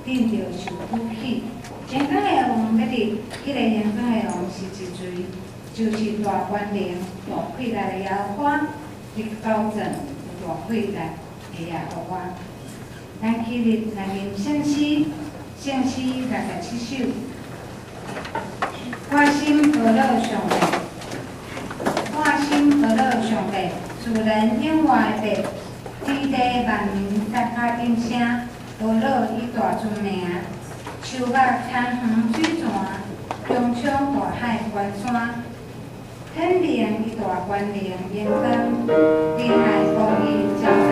振著受举起。荣光的王欲入，彼个荣光的王是一锤，就是大權能、大氣力的耶和華，日高正有大氣力的耶和華。咱起立來念聖詩，聖詩67首。我心呵咾上帝，我心呵咾上帝，自然永活的父，天地萬民大家應聲，呵咾伊大尊名。樹木田園水泉，穹蒼大海關山，顯明伊大權能榮光，仁愛公義昭彰，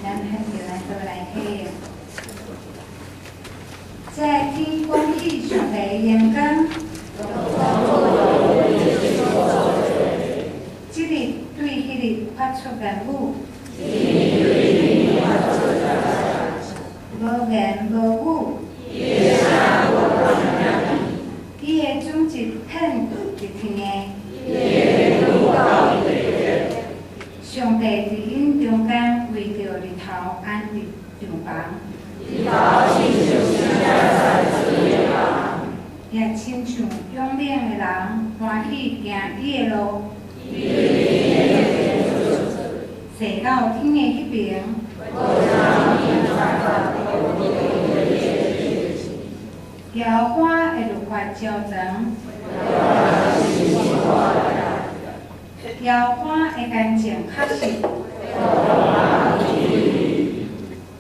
咱起立來念。在天光起上帝榮光，這日對彼日發出言語，無言無語，伊的準則顯佇天的，上帝佇𪜶中間為著日頭安置帳篷。也親像勇猛的人歡喜行伊的路，踅到天的彼爿，耶和華的律法昭彰，耶和華的乾淨確實，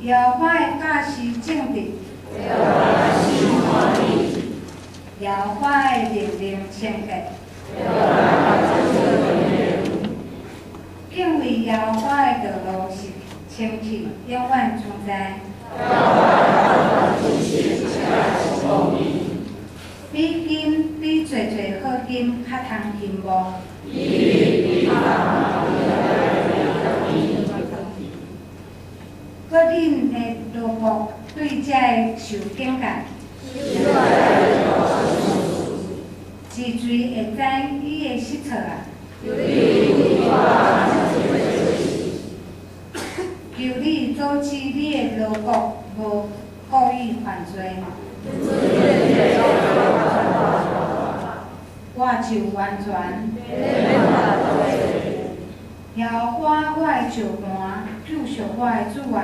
耶和華的教示正直。耶和華的命令聖潔。敬畏耶和華的道路是清氣，永遠存在。比金比濟濟好金較通欣慕。閣恁的奴僕對這个受警戒，是誰會知伊的失錯啊？求你阻止你的奴僕無故意犯罪，我就完全。耶和華我的石磐，救贖我的主啊！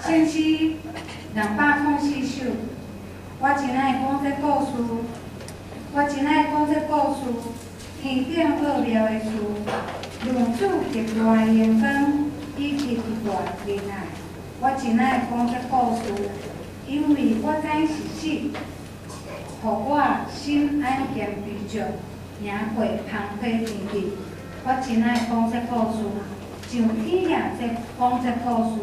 先詩204首，我真愛講這故事，我真愛講這故事，天頂奧妙的事，論主極大的榮光，以及極大的仁愛。我真愛講這故事，因為我知是死，予我心安恬知足，贏過芳花甜蜜。我真愛講這故事，上天也在講這故事。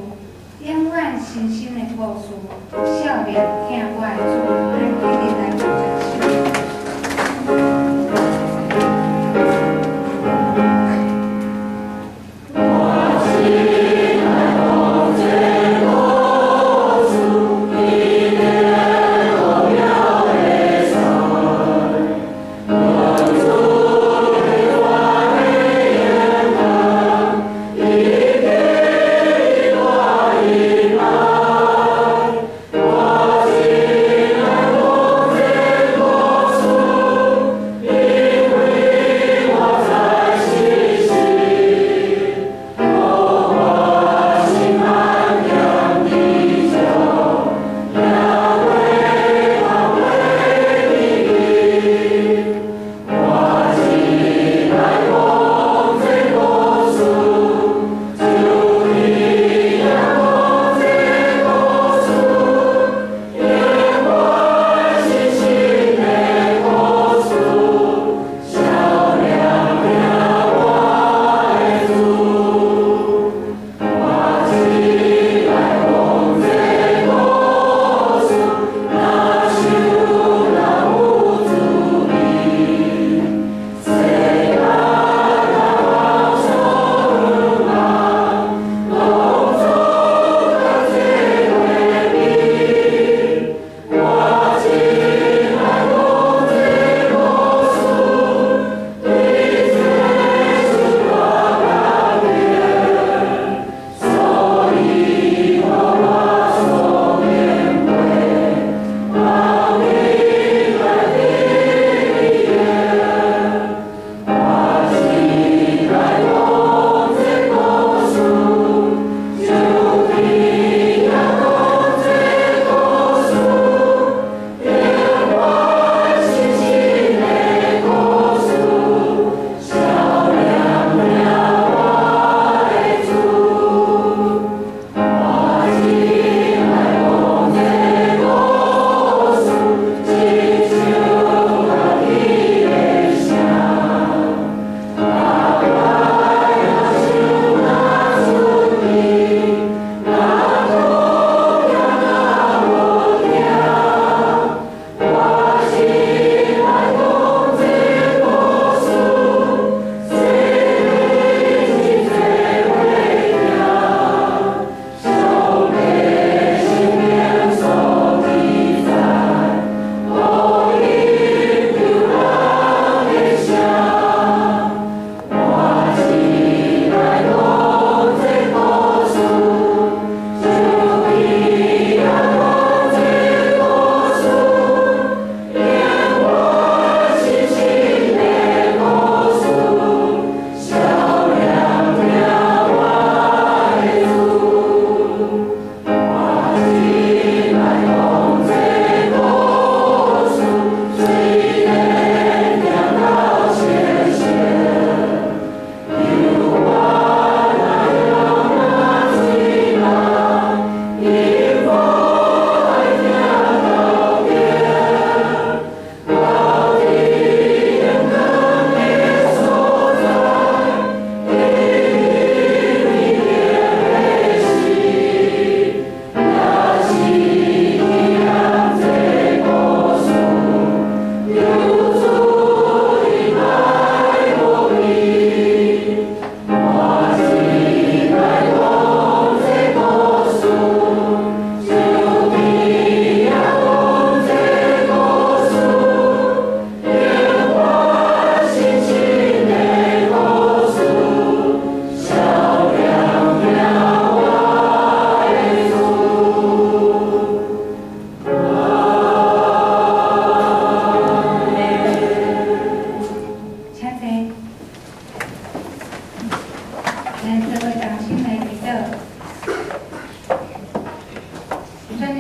永遠深深的故事，少年疼我的主，咱起立來唱這首。我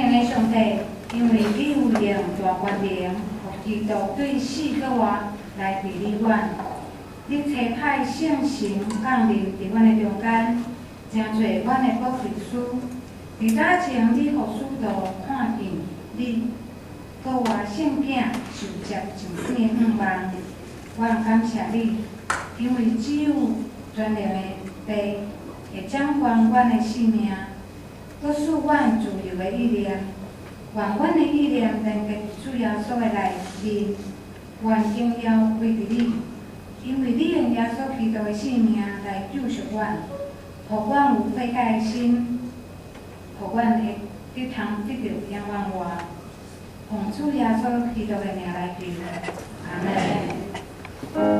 能的上帝，因為你有用大權能，予基督對死閣活來治理阮。你差派聖神降臨佇阮的中間，成做阮的保惠師。佇早前，你予使徒看見你閣活聖囝受接上頂的向望。阮感謝你，因為只有全能的父會掌管阮的性命，閣賜阮自由的意念。願阮的意念連結佇主耶穌的內面，願榮耀歸佇你，因為你用耶穌基督的性命來救贖阮，予阮有悔改的心，予阮會得通得著永遠活。奉主耶穌基督的名來求，阿門。